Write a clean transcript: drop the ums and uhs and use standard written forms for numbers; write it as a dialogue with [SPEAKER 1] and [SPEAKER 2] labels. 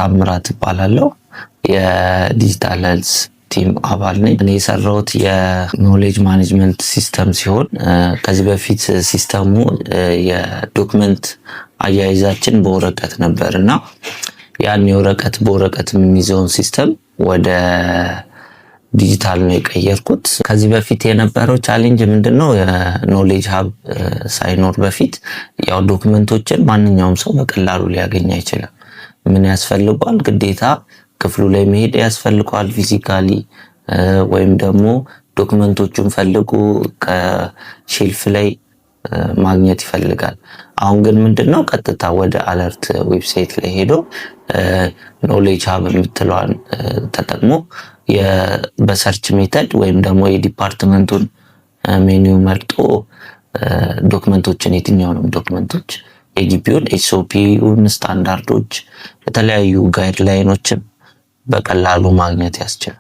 [SPEAKER 1] ታምራት እባላለሁ። የ digital health team አባል ነኝ። እኔ የሰራሁት የ knowledge management system ሲሆን ከዚህ በፊት system ኡ የ document አያያዛችን በወረቀት ነበር እና ያን የወረቀት በወረቀት የምንይዘውን system ወደ ዲጂታል ነው የቀየርኩት። ከዚህ በፊት የነበረው challenge ምንድን ነው? የ knowledge hub ሳይኖር በፊት ያው document ኦችን ማንኛውም ሰው በቀላሉ ሊያገኝ አይችልም። ምን ያስፈልገዋል? ግዴታ ክፍሉ ላይ መሄድ ያስፈልገዋል physically፣ ወይም ደግሞ document ኦቹን ፈልጎ ከ shelf ላይ ማግኘት ይፈልጋል። አሁን ግን ምንድነው፣ ቀጥታ ወደ አለርት website ላይ ሄዶ knowledge hub የምትለዋን ተጠቅሞ በ search method ወይም ደግሞ የ department ኡን menu መርጦ document ኦችን፣ የትኛውንም document ኦች፣ የግቢውን SOP ውን፣ ስታንዳርዶች፣ የተለያዩ guideline ኦችን በቀላሉ ማግኘት ያስችላል።